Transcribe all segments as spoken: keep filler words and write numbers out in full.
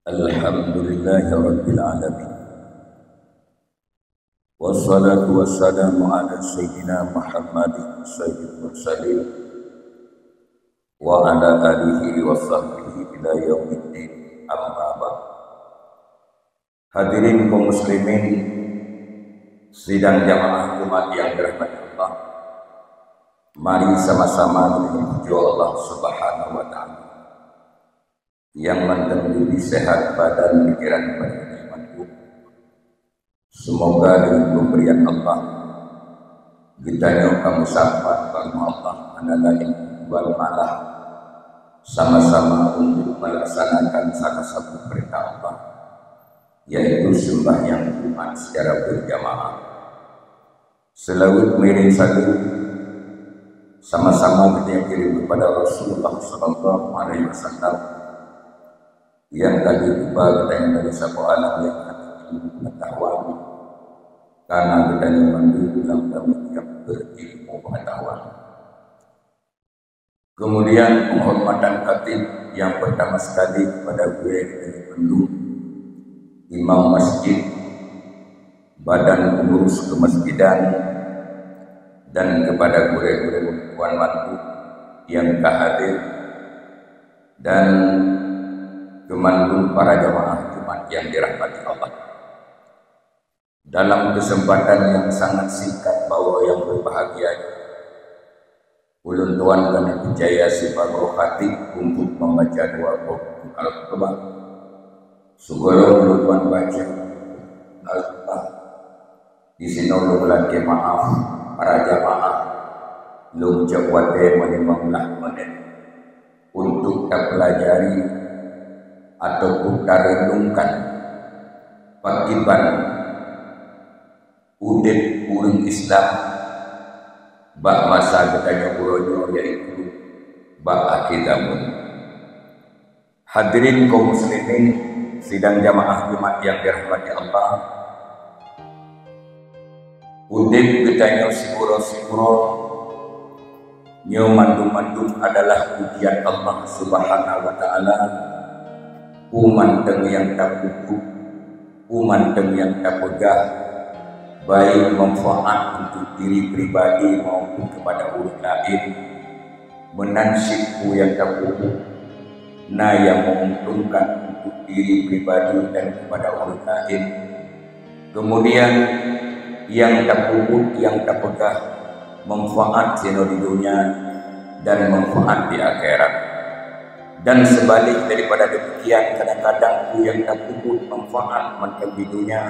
Alhamdulillahirabbil alamin. Wassalatu wassalamu ala sayyidina Muhammadin sayyidil mursalin wa ala alihi wa sahbihi ila yaumiddin, amma ba'd. Hadirin kaum muslimin, sidang jamaah Jumat yang dirahmati Allah, mari sama-sama kita puji Allah Subhanahu wa Ta'ala yang mantong dibri sehat badan, pikiran, dan iman. Semoga dengan pemberian Allah, geutanyoe ka meusapat bak Allah, hana laén tujuan, malah sama-sama untuk melaksanakan salah satu perintah Allah, yaitu sembahyang Jumat secara berjamaah. Seulaweuet meuiréng saleuem sama-sama geutanyoe kirim kepada Rasulullah sallallahu alaihi wasallam, nyang ka geuteuba geutanyoe dari saboh alam nyang hana ilmu pengetahuan, karena geutanyoe mandum lam kami nyang berilmu pengetahuan. Kemudian, penghormatan khatib yang pertama sekali kepada gurée geutanyoe mandum, imam masjid, badan pengurus kemasjidan, dan kepada gurée-gurée tuan mandum yang ka hadir, dan keumandum para jamaah Jumat yang dirahmati Allah. Dalam kesempatan yang sangat singkat bahwa yang berbahagia ini, ulôn tuan keuneuk peucaya sibagoe khatib untuk membaca dua buku Al-Qur'an. Sigohlom ulôn tuan baca Al-Qur'an, di sinoe ulôn lakée maaf para jamaah, lôn cok watée lima belas menit untuk tapeulajari ataupun tarenungkan pakiban udeb ureuëng Islam bak masa geutanyoe uroe nyoe, yaitu bak akhé zaman. Hadirin kaum muslimin, sidang jamaah Jumat yang dirahmati Allah, udeb geutanyoe siuroe-siuroe nyoe mandum-mandum adalah ujian Allah Subhanahu wa Ta'ala, peue mantong nyang tapeubuet, peue mantong nyang tapeugah, baik manfaat untuk diri pribadi maupun kepada ureuëng laén, meunan cit peue nyang tapeubuet na nyang menguntungkan untuk diri pribadi dan kepada ureuëng laén. Kemudian, nyang tapeubuet, nyang tapeugah manfaat sinoe di dunia dan manfaat di akhirat. Dan seubalik daripada demikian, kadang-kadang peue nyang tapeubuet manfaat mantong di dunia,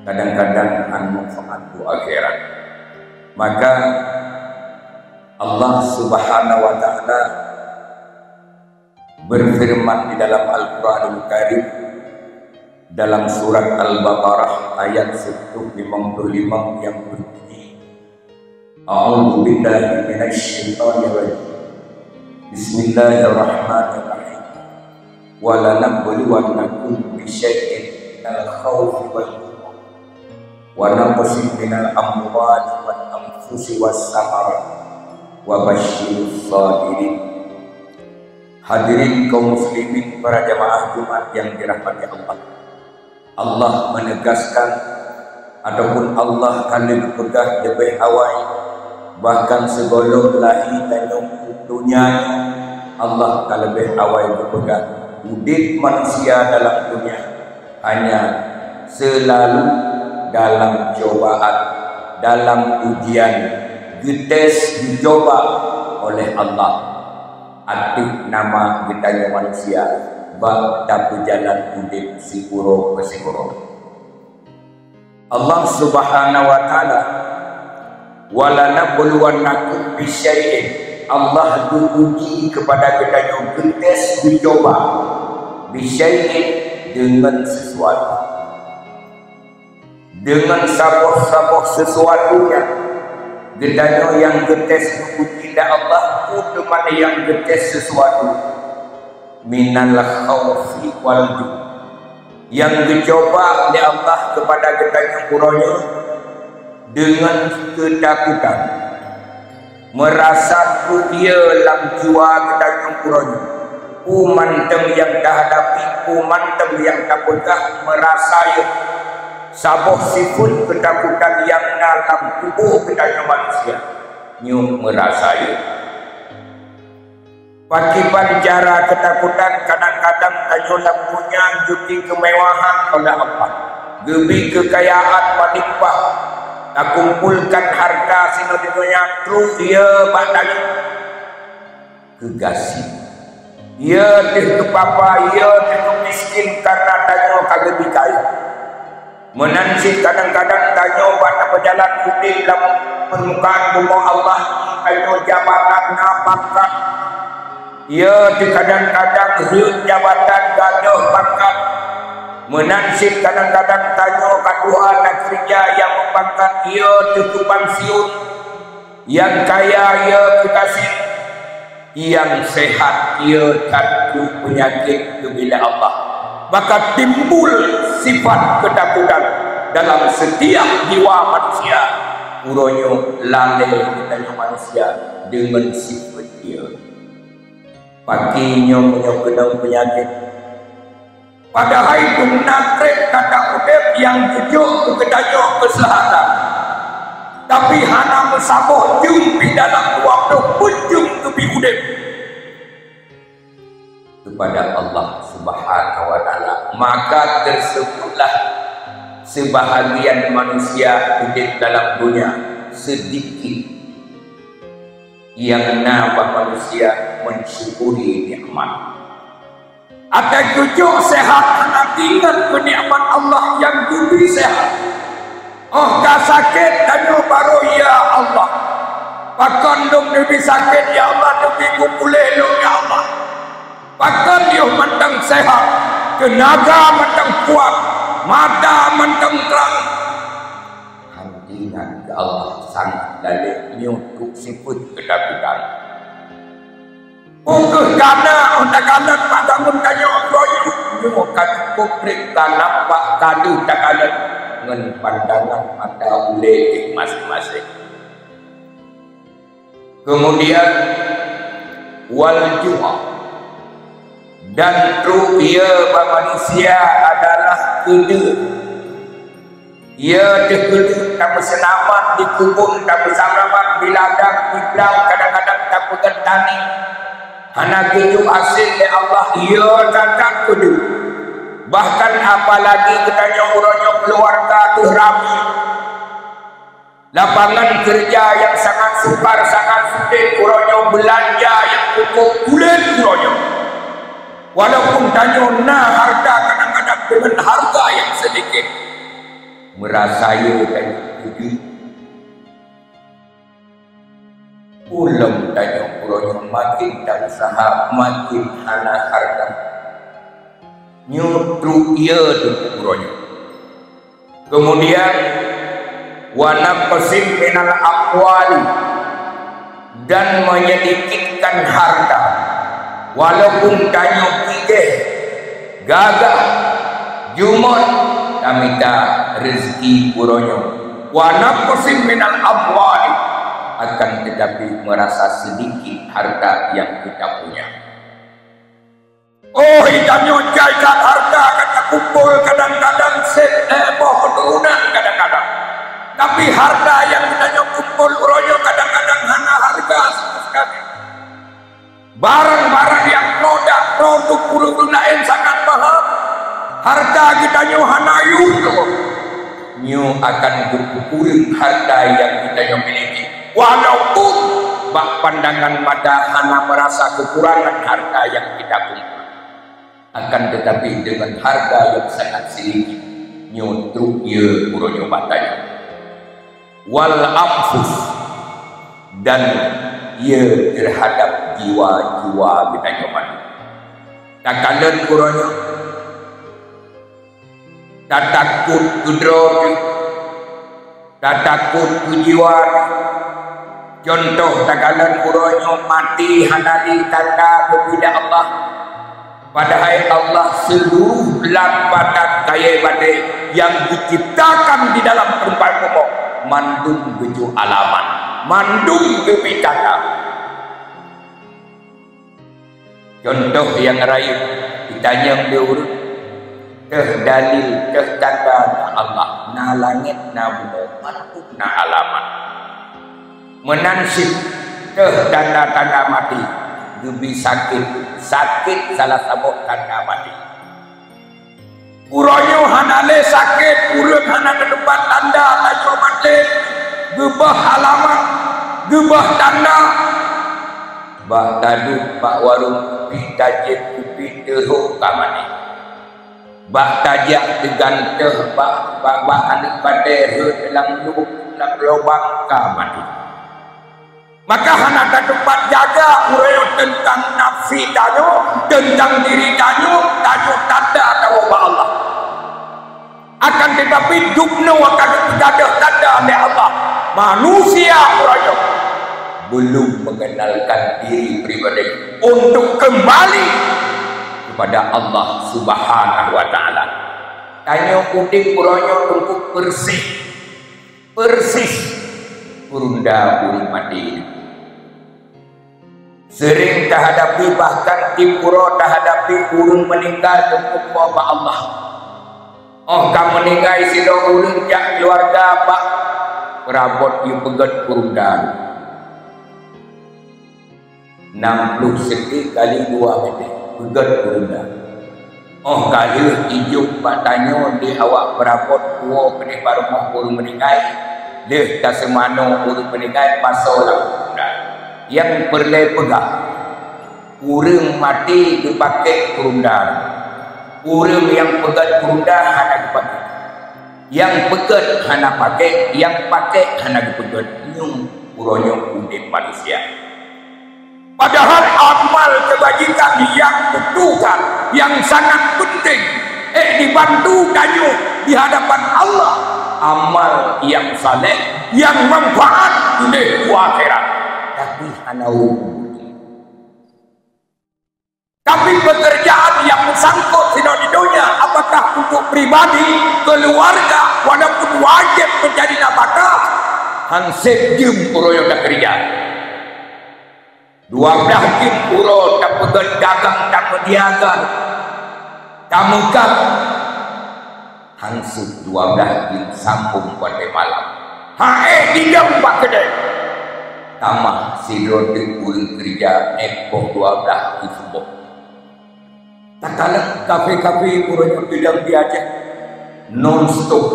kadang-kadang hana manfaat di akhirat. Maka, Allah Subhanahu wa Ta'ala berfirman di dalam Al-Quranul Karim, dalam surat Al-Baqarah ayat seratus lima puluh lima yang berbunyi, "A'udzu billahi minasy syaithanir rajim. Bismillahirrahmanirrahim. Wa lanabluwannakum bi syai'in minal khaufi wal ju'i, wa naqsin minal amwali wal anfusi was samarat, wa basyirus sabirin." Hadirin kaum muslimin, para jamaah Jumat yang dirahmati Allah. Allah menegaskan ataupun Allah ka lheueh geupeugah leubeh awai, bahkan sigohlom lahé tanyoe u donya nyoe, Allah ka leubeh awai geupeugah udeb manusia dalam donya hanya seulalu dalam cobaan, dalam ujian, geutes, geucoba oleh Allah ateueh nama geutanyoe manusia bak tapeujalan udeb siuroe peusiuroe. Allah Subhanahu wa Ta'ala, "Wa lanabluwannakum bi syai'in." Allah geuuji keupada geutanyoe, geutes, geucoba, bi syai'in, deungon sesuatu. Deungon saboh-saboh sesuatu nyan, geutanyoe nyang geutes geuuji lé Allah, peue teuma nyang geutes sesuatu, minal khaufi wal ju'. Nyang geucoba lé Allah keupada geutanyoe uroe nyoe deungon keutakutan, meurasa keudia lam jiwa geutanyoe uroe nyoe. Peue mantong nyang tahadapi, peue mantong nyang tapeugah, meurasayeuh saboh sifeuet keutakutan nyang na lam tuboh geutanyoe manusia. Nyoe meurasayeuh. Pakriban cara keutakutan, kadang-kadang tanyoe lam donya geubri keumewahan oleh Allah, geubri keukayaan meulimpah, takumpolkan hareuta sinoe di donya, trok ie bak tanyoe keu gasien. Ie teuh keu papa, ie teuh keu miskin, karena tanyoe ka geubri kayée. Meunan cit kadang-kadang tanyoe bak tapeujalan udeb lam peurmukaan bumoe Allah, tanyoe jabatan na pangkat. Ie teuh kadang-kadang rhot jabatan, gadôh pangkat. Meunan cit kadang-kadang tanyoe ka tuha na keureuja nyang meupangkat, ie teuh keu pansiun. Nyang kaya ie keu gasien, nyang seuhat ie that keu peunyakét, geubri lé Allah. Maka timbul sifat keutakutan dalam setiap jiwa manusia. Uroe nyoe lalée geutanyoe manusia deungon sifeuet ie. Pakri nyoe meunyoe keunong peunyakét, padahai guna treb gata udeb nyang geujok keu geutanyoe keuseuhatan, tapi hana meusaboh jeuem pih dalam dua ploh peuet jeuem geubri udeb keupada Allah Subhanahu wa Taala. Maka teuseubutlah seubahagian manusia udeb dalam donya seudikit nyang na bak manusia meusyukuri nikmat. Atai geujok seuhat hana teuingat keu nikmat Allah nyang geubri seuhat. Óh ka sakét tanyoe barô, "Ya Allah, pakon lôn neubi sakét, ya Allah, neubi geupuléh lôn, ya Allah? Pakon yoh mantong seuhat, teunaga mantong kuat, mata mantong trang?" Hana teuingat keu Allah sangat lalée, nyoe trok sifeuet keutakutan. Peu kheueh kana óh takalon bak tamun tanyoe uroe nyoe, nyoe ka cukôp treb ka nampak ka deuh takalon ngon pandangan mata ulée jih maséng-maséng. Keumudian, wal ju', dan trok ie bak manusia adalah keudeuh. Ie teuh keudeuh, tameuseulamat dikeubon, tameuseulamat di ladang, di blang, kadang-kadang tapeugét tani. Hana geujok hasé lé Allah, ie that-that keudeuh. Bahkan apalagi geutanyoe uroe nyoe keuluwarga teuh ramé. Lapangan keureuja nyang sangat sukar, sangat sulet uroe nyoe, beulanja nyang cukôp sulet uroe nyoe. Walaupun tanyoe na hareuta kadang-kadang deungon hareuga nyang seudikit, meurasa ie tanyoe keudeuh. Ulôn tanyoe uroe nyoe makin ta-useuha, makin hana hareuta. Nyoe trok ie teungku uroe nyoe. Keumudian, wa naqsin minal amwali, dan menyedikitkan harta. Walaupun tanyoe pigéh, gagah, jumôt, tamita rezeki uroe nyoe. Wa naqsin minal amwali, akan tetapi merasa sedikit harta yang kita punya. Oh, tanyoe jai that harta ka takumpol kadang-kadang seb, eh, boh keuturonan kadang-kadang. Tapi harta nyang tanyoe kumpol uroe nyoe kadang-kadang hana hareuga sama sekali. Barang-barang nyang produk-produk ureuëng laén sangat mahal, harta geutanyoe hana yum lom. Nyoe akan geupeukureueng harta nyang geutanyoe miliki, walaupun bak pandangan mata hana meurasa keukurangan harta nyang kita kumpul. Akan tetapi, deungon harta nyang sangat sidikit, nyoe trok ie uroe nyoe bak tanyoe. Wal anfus, dan ie terhadap jiwa-jiwa geutanyoe mandum. Takalon uroe nyoe, tatakot keu droe teuh, tatakot keu jiwa teuh. Cuntoh, takalon uroe nyoe maté hana lé tanda geubri lé Allah. Padahai Allah seuluruh lam batang kayée batée nyang geuciptakan di dalam teumpat bumoe, mandum geujok alamat, mandum geubri tanda. Contoh nyang rayeuk, jitanyong lé ureuëng, teuh dalil, teuh tanda na Allah, na langét, na bumoe, mandum na alamat. Meunan cit teuh tanda-tanda maté, geubi sakét, sakét salah saboh tanda maté. Uroe nyoe hana lé sakét, ureuëng hana teutupat tanda tanyoe maté, geubah alamat, geubah tanda. Bah taduek bak warông kupi, tajieb kupi, teuhôk ka maté. Bah tajak teugantoh bak, bak, bak aneuk batée, rhot lam lu-, lam lubang, ka maté. Maka hana tatupat jaga uroe nyoe teuntang nafsi tanyoe, teuntang diri tanyoe, tanyoe tanda tawoe bak Allah. Akan tetapi, dubnoe akan geupeugah tanda lé Allah. Manusia uroe nyoe belum mengenalkan diri pribadi untuk kembali kepada Allah Subhanahu wa Taala. Tanyoe udeb uroe nyoe teungku persis, persis peurunda ureuëng maté. Sering tahadapi, bahkan tiep uroe tahadapi ureuëng meuninggai teungku bak Allah. Óh ka meuninggai sidroe ureuëng jak keuluwarga bak peurabot yue peugét peurunda. Nam ploh seuti kali dua meter, peugét peurunda. Óh ka lheueh jijok bak tanyoe lé awak peurabot puwoe keudeh bak rumoh ureuëng meuninggai, lheueh taseumanoe ureuëng meuninggai pasoe lam peurunda. Nyang peureulée peugah, ureuëng maté geupakék peurunda. Ureuëng nyang peugét peurunda hana geupakék. Nyang peugét hana pakék, nyang pakék hana geupeugét. Nyoe uroe nyoe udeb manusia. Padahal amal keubajikan nyang butuhkan, nyang sangat penting, ék dibantu tanyoe di hadapan Allah, amal nyang saleh, nyang manfaat udeb u akhirat. Tapi hana ureuëng. Tapi pekerjaan nyang meusangkot sidroe di donya, apakah untuk pribadi, keuluwarga, walaupun wajéb mencari nafkah, han sép jeuem uroe nyoe takeurija. Dua blaih jeuem uroe tapeugét dagang, tameudiaga, tameukab. Han sép dua blaih jeuem sambong watée malam. Hana ék didong bak keudée. Tamah sidroe teuk ureuëng keurija ék boh dua blaih jeuem suboh. Takalon kafe-kafe uroe nyoe teudong di Aceh. Non stop.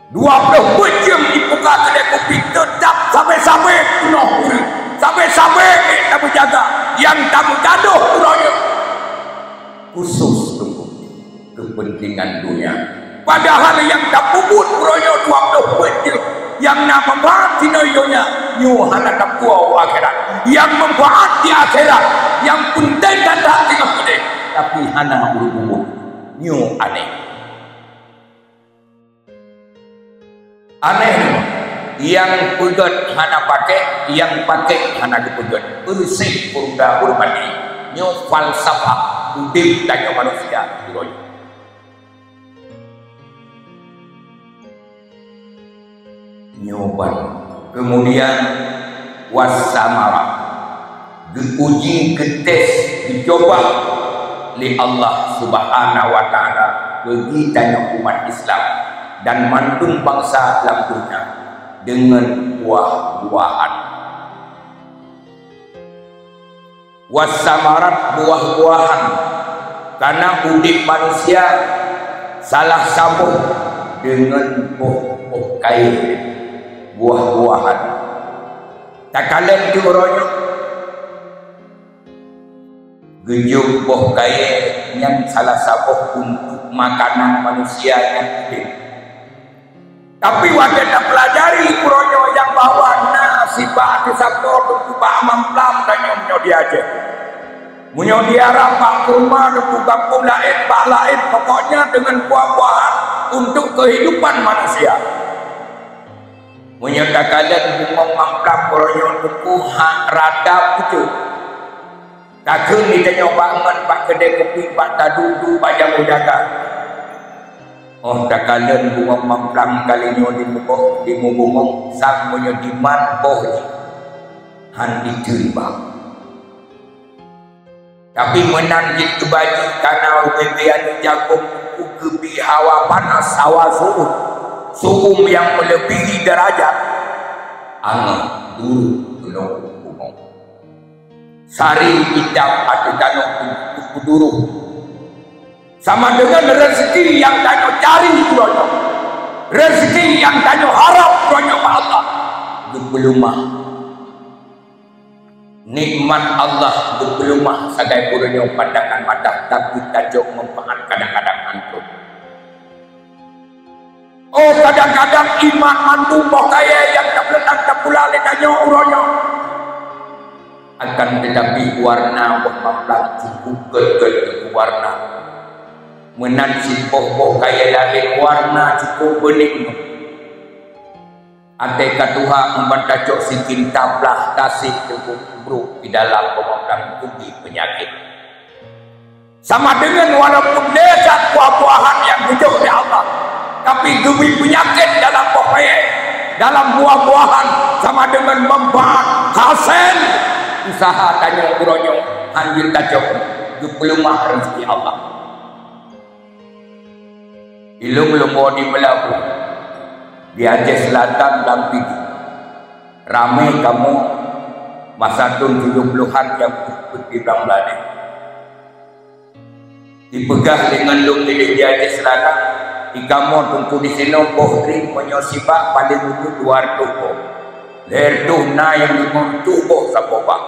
Dua ploh empat jeuem dibuka keudée kupi, teutap sabe-sabe peunoh ureuëng. Sabe-sabe ék tameujaga, nyang tameugadôh uroe nyoe. Khusus teungku, kepentingan dunia. Padahal nyang tapeubuet uroe nyoe dua ploh empat jeuem, nyang na manfaat sinoe donya, nyoe hana tapuwoe u akhirat. Nyang manfaat di akhirat, nyang penting that-that singoh keudeh, tapi hana ureuëng peubuet. Nyoe aneh. Aneh nyoe. Nyang peugét hana pakék, nyang pakék hana geupeugét. Beureuséh peurunda ureuëng maté. Nyoe falsafah udeb tanyoe manusia uroe nyoe. Nyoe ban. Keumudian, was-samarat. Geuuji, geutés, geucoba lé Allah Subhanahu wa Taala bagi tanyoe umat Islam dan mandum bansa lam donya deungon buah-buahan. Was-samarat, buah-buahan. Karena udeb manusia salah saboh deungon boh-boh kayée, buah-buahan. Takalon di uroe nyoe, geujok boh kayée nyan salah saboh untuk makanan manusia nyang udeb. Tapi watée tapeulajari uroe nyoe nyang bahwa na sifat teusaboh teungku bak mamplam tanyoe nyoe di Aceh. Meunyoe di Arab bak kurma, teungku gampông laén bak laén, pokoknya deungon buah-buahan untuk kehidupan manusia. Meunyoe takalon bungong mamplam uroe nyoe teungku hak rata pucôh. Takheun di tanyoe bak ngon bak keudée kupi, bak taduek-duek bak jamur jaga. Óh takalon bungong mamplam kali nyoe di muboh, di mubungong, sang meunyoe diman boh jih han jiteun bak. Tapi meunan jih keubajik kana ubé-bé aneuëk jagong, geubri hawa panas, hawa su'um, su'um nyang meuleubèhi deurajat, aneuëk duru gunong bumoe. Sari itam ateueh tanoh kuduruh. Sama deungon reuzeki nyang tanyoe cari uroe nyoe, reuzeki nyang tanyoe harab uroe nyoe bak Allah, geupeuleumah. Nikmat Allah geupeuleumah sagai uroe nyoe pandangan mata, tapi tacok manfaat kadang-kadang hantom. Oh, kadang-kadang iman mandum boh kayèe nyang tapeuleutang tapula lé tanyoe uroe nyoe. Akan teutapi, warna boh maplang cukup gét-gét teungku warna. Meunan cit boh-boh kayèe laén, warna cukup beunikmat. Até ka tuha, ban tacok sikin tablah, tasék teungku, brôk di dalam boh maplang, peugöt peunyakét. Sama deungon walaupun lé that buah-buahan nyang geujok lé Allah, tapi geubri peunyakét dalam boh kayèe, dalam buah-buahan, sama deungon manfaat, hasil usaha tanyoe uroe nyoe hanjeuet tacok, geupeuleumah reuzeki Allah. Ilôn lôn woe di Meulaboh, di Aceh Selatan, lam Pidie. Ramé kamoe masa thôn tujoh plohan nyang peuet di blang blanéh. Ipeugah lé ngon lôn idéh di Aceh Selatan, di kamoe teungku disinoe boh trép meunyoe sibak paleng uteuk dua reutôh boh. Lhèe reutôh na nyang limong reutôh boh saboh bak.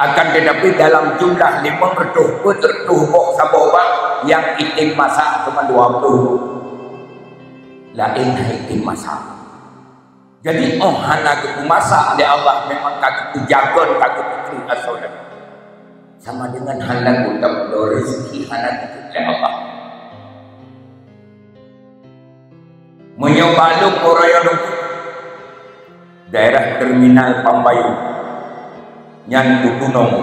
Akan teutapi, dalam jumlah limong reutôh peuet reutôh boh saboh bak, nyang item masak teuma dua ploh boh. Laén han item masak. Jadi, óh hana geupeumasak lé Allah, memang ka geupeujagon, ka geupeukreueh asoe nyan. Sama deungon hana geutam reuzeki hana geujok lé Allah. Meunyoe bak lôn uroe nyoe, daerah terminal Pambayeu, nyan u tunong.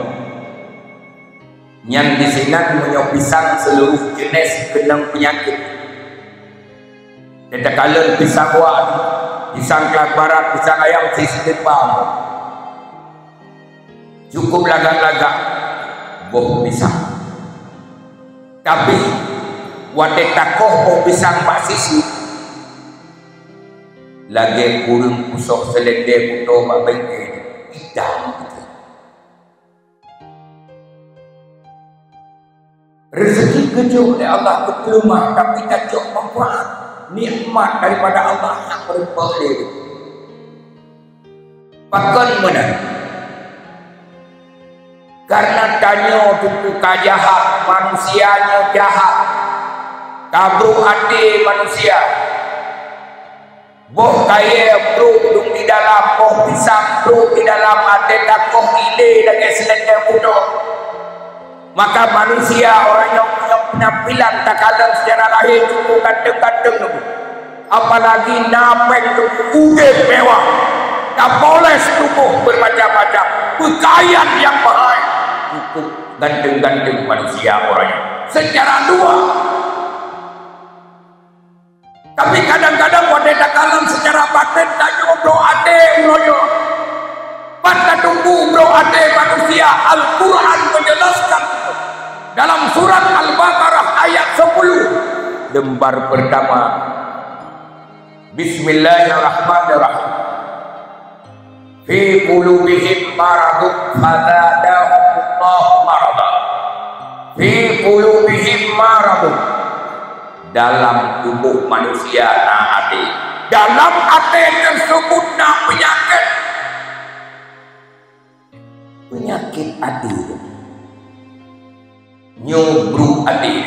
Nyan disinan meunyoe pisang seuluruh jeunèh keunong peunyakét. Teuka lôn pisang wak, pisang klat barat, pisang ayam, sisiteupam. Cukup lagak-lagak boh pisang. Tapi, watèe takoh boh pisang bak sisi, lagèe ureueng pusoh seulendé butô bak bengke, itam. Reuzeki geujok lé Allah geupeuleumah, tapi tacok manfaat, nikmat daripada Allah nyang meurumpok lé. Pakon meunan? Karena tanyoe teungku ka jahat, manusia nyoe jahat, ka brôk até manusia. Boh kayèe brôk dum di dalam, boh pisang brôk di dalam, até takoh ilé lagèe seulendé butô. Maka manusia, ureueng nyang punya penampilan takalon secara lahé cukup ganteng-ganteng teungku. Apalagi na péng teungku, udép mewah, tapoles tuboh bermacam-macam, peukayan nyang mahai, cukup ganteng-ganteng manusia ureueng nyan secara luar. Tapi kadang-kadang watèe takalon secara batin, tanyoe brôk até uroe nyoe. Pat tateupeue brôk até manusia, Al-Quran menjelaskan dalam surat Al-Baqarah ayat sepuluh, lembar pertama. Bismillahirrahmanirrahim. Fi qulubihim maradun fazadahumullahu marada. Fi qulubihim maradun. Dalam tuboh manusia na até. Dalam até tersebut na peunyakét. Peunyakét até. Nyoe brôk até.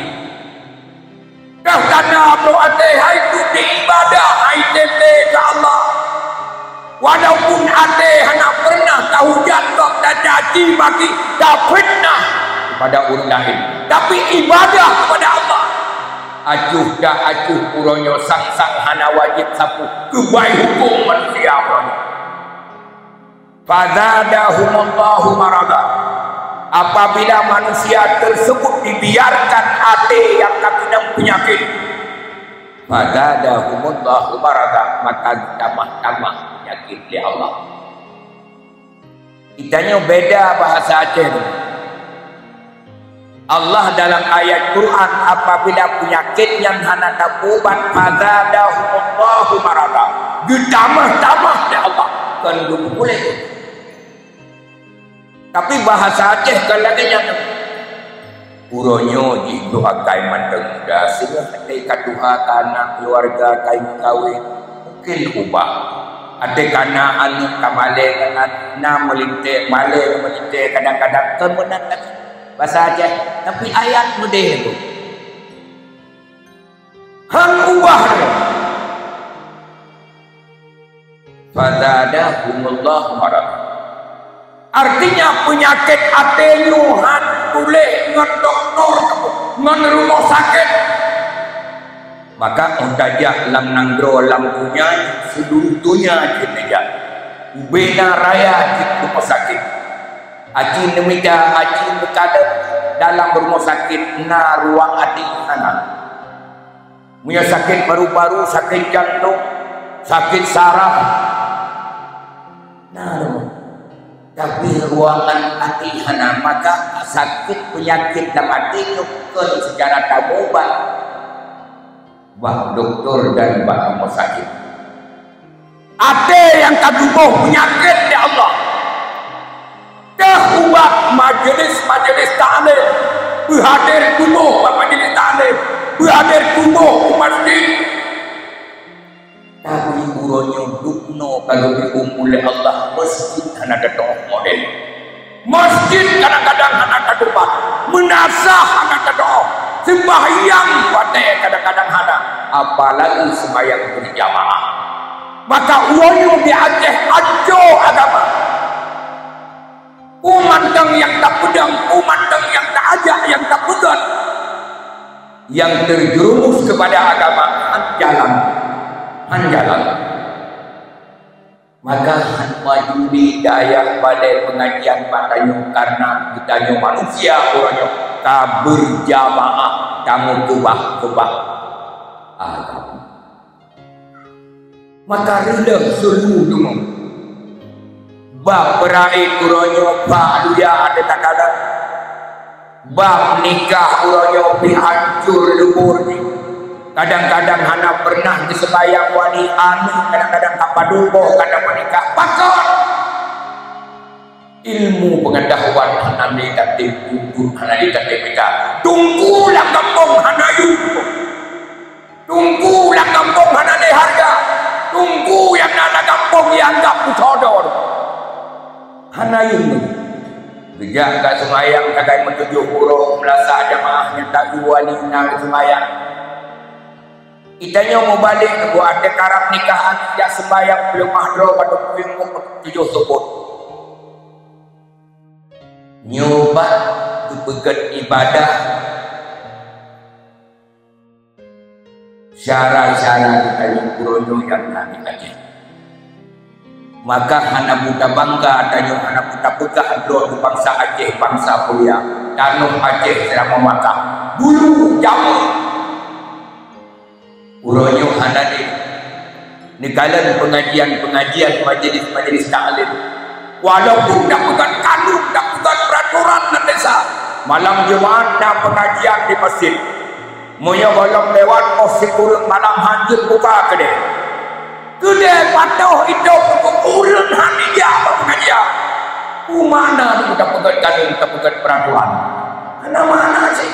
Ka kana brôk até, hai keu ibadah, hai teuntèe keu Allah. Walaupun até hana pernah tahujat, tacaci maki, tafitnah kepada ureueng laén, tapi ibadah kepada Allah. Acuh ta acuh uroe nyoe, sang-sang hana wajéb sapeue, keubai hukôm manusia uroe nyoe. Fazadahumullahu marada. Apabila manusia tersebut dibiarkan até nyang ka keunong peunyakét, fazadahumullahu marada, maka geutamah-tamah peunyakét lé Allah. Geutanyoe beda bahasa Aceh nyoe. Allah dalam ayat Quran, apabila penyakit nyan hana taubat, fazadahumullahu marada. Geutamah-tamah lé Allah, kon geupeupuléh. Tapi bahasa Aceh kon lagée nyan. Uroe nyoe jih dua akai mantong muda, singoh até ka tuha, ka na keuluwarga, ka meukawen, mungken ubah. Até ka na aneuk ka malée ngon na meulintée, malée ngon meulintée, kadang-kadang kon meunan lagée. Bahasa Aceh, tapi ayat meudeh tu. Han ubah tu. Fazadahumullahu marad. Artinya, peunyakét até nyoe han tuléh ngon dokto, ngon rumoh sakét. Maka, óh tajak lam nanggroe, lam donya, seuluruh donya jeuet tajak. Ubena raya jeuet rumoh sakét. Aci neumita, aci meukalon, dalam rumoh sakét na ruang até hana. Meunyoe sakét paru-paru, sakét jantong, sakét saraf, na rumoh. Tapi ruangan até hana, maka sakét peunyakét lam até nyoe kon seucara tamubat bak dokto dan bak rumoh sakét. Até nyang ka tuboh peunyakét lé Allah. Teuh ubat majelis-majelis taklim, beuhadér tuboh bak majelis taklim, beuhadér tuboh u masjid. Tapi uroe nyoe dubnoe ka geubri umu lé Allah, masjid hana teutoh model. Masjid kadang-kadang hana tatupat, meunasah hana tatu'oh, seumbahyang watée kadang-kadang hana, apalagi seumbahyang beurjamaah. Maka uroe nyoe di Aceh aco agama. Peue mantong nyang tapeudong, peue mantong nyang taajak, nyang tapeugét, nyang terjerumus kepada agama, han jalan, han jalan. Maka han maju di dayah balée pengajian bak tanyoe, karena geutanyoe manusia uroe nyoe ka beurjamaah tameukeubah-keubah agama. Maka reuloh seuluruh deungon bak peuraék uroe nyoe bak luya até takalon. Bab nikah uroe nyoe pih hancur leubur jih. Kadang-kadang hana pernah geuseumbahyang wali aneuk, kadang-kadang ka padum boh ka na peunikah. Pakon? Ilmu pengetahuan hana lé tatem tuntut, hana lé tatem mita. Teungku lam gampông hana yum. Teungku lam gampông hana lé hareuga. Teungku nyang na lam gampông jianggab peusodo. Hana yum. Geujak ka seumayang sagai meutujoh uroe, meulasa jamaah nyang tayue wali na seumayang. Geutanyoe mubalek, buet até karab nikah aneuk jak seumayang peuleumah droe bak tujoh seupôt. Nyoe ban geupeugét ibadah. Syara-syara geutanyoe uroe nyoe nyang na di Aceh. Maka hana buta bangga tanyoe, hana buta peugah droe bansa Aceh, bansa mulia. Tanoh Aceh seuramoe Makkah. Dulu jameun. Uroe nyoe hana lé. Neukalon pengajian-pengajian, majelis-majelis taklim. Walaupun tapeugét kanun, tapeugét peraturan lam desa, malam Jumat na pengajian di masjid. Meunyoe gohlom lewat, óh sikureueng malam hanjeuet buka keudè. Keudè patoh idong, ureueng hana jak bak pengajian. Peue makna tapeugét kanun, tapeugét peraturan? Hana makna cit.